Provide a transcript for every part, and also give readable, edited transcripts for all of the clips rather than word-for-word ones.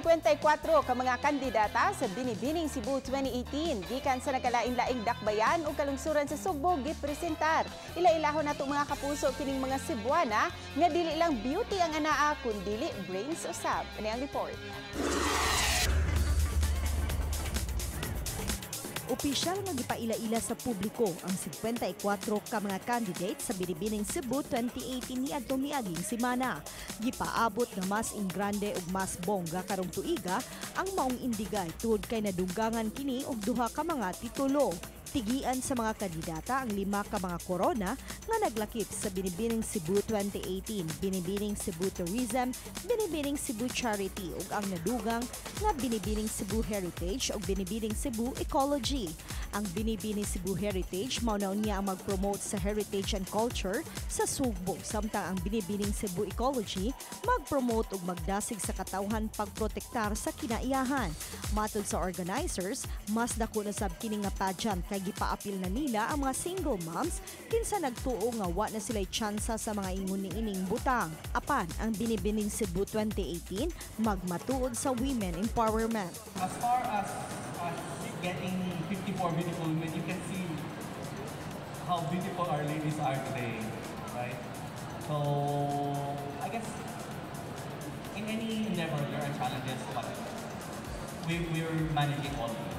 54 ka mga kandidata sa Binibining Cebu 2018 gikan sa nagkalain-laing dakbayan ug kalungsuran sa Sugbo gipresentar. Ila-ilahon nato, mga kapuso, kining mga Cebuana nga dili lang beauty ang anaa kundili brains usab. Ani ang report. Opisyal nga gipaila-ila sa publiko ang 54 ka mga candidate sa Binibining Cebu 2018 niadtong miaging semana. Gipaabot nga mas ingrande ug mas bongga karong tuiga ang maong indigay tungod kay nadunggangan kini og duha ka mga titulo. Tigian sa mga kandidata ang lima ka mga korona nga naglakip sa Binibining Cebu 2018, Binibining Cebu Tourism, Binibining Cebu Charity ug ang nadugang nga Binibining Cebu Heritage ug Binibining Cebu Ecology. Ang Binibining Cebu Heritage mao na unya ang mag-promote sa heritage and culture sa Sugbo, samtang ang Binibining Cebu Ecology mag-promote ug magdasig sa katawhan pagprotektar sa kinaiyahan. Matod sa organizers, mas dako na sab kini nga pageant kay gipaapil na nila ang mga single moms kinsa nagtuo nga wa na sila'y tsansa sa mga ingon niining butang. Apan ang Binibining Cebu 2018 magmatuod sa women empowerment. As far as getting 54 beautiful women, you can see how beautiful our ladies are today, right? So, I guess in any endeavor, there are challenges, but we're managing all of it.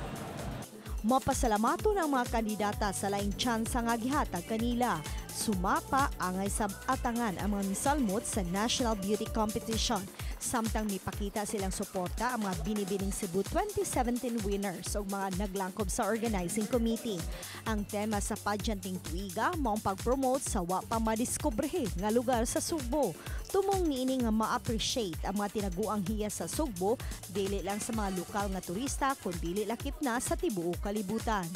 Mapasalamaton ang mga kandidata sa laing tsansa nga gihatag kanila. Sumapa angay sab atangan ang mga misalmot sa National Beauty Competition. Samtang mipakita silang suporta ang mga Binibining Cebu 2017 winners ug mga naglangkob sa organizing committee. Ang tema sa pageant ning tuiga maong pag-promote sa wa pa madiskubrehe nga lugar sa Sugbo. Tumong niini nga ma-appreciate ang mga tinaguang hiyas sa Sugbo dili lang sa mga lokal nga turista kundi lakip na sa tibuok kalibutan.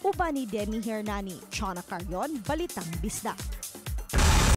Uban ni Demi Hernani, Chana Carion, Balitang Bisdak.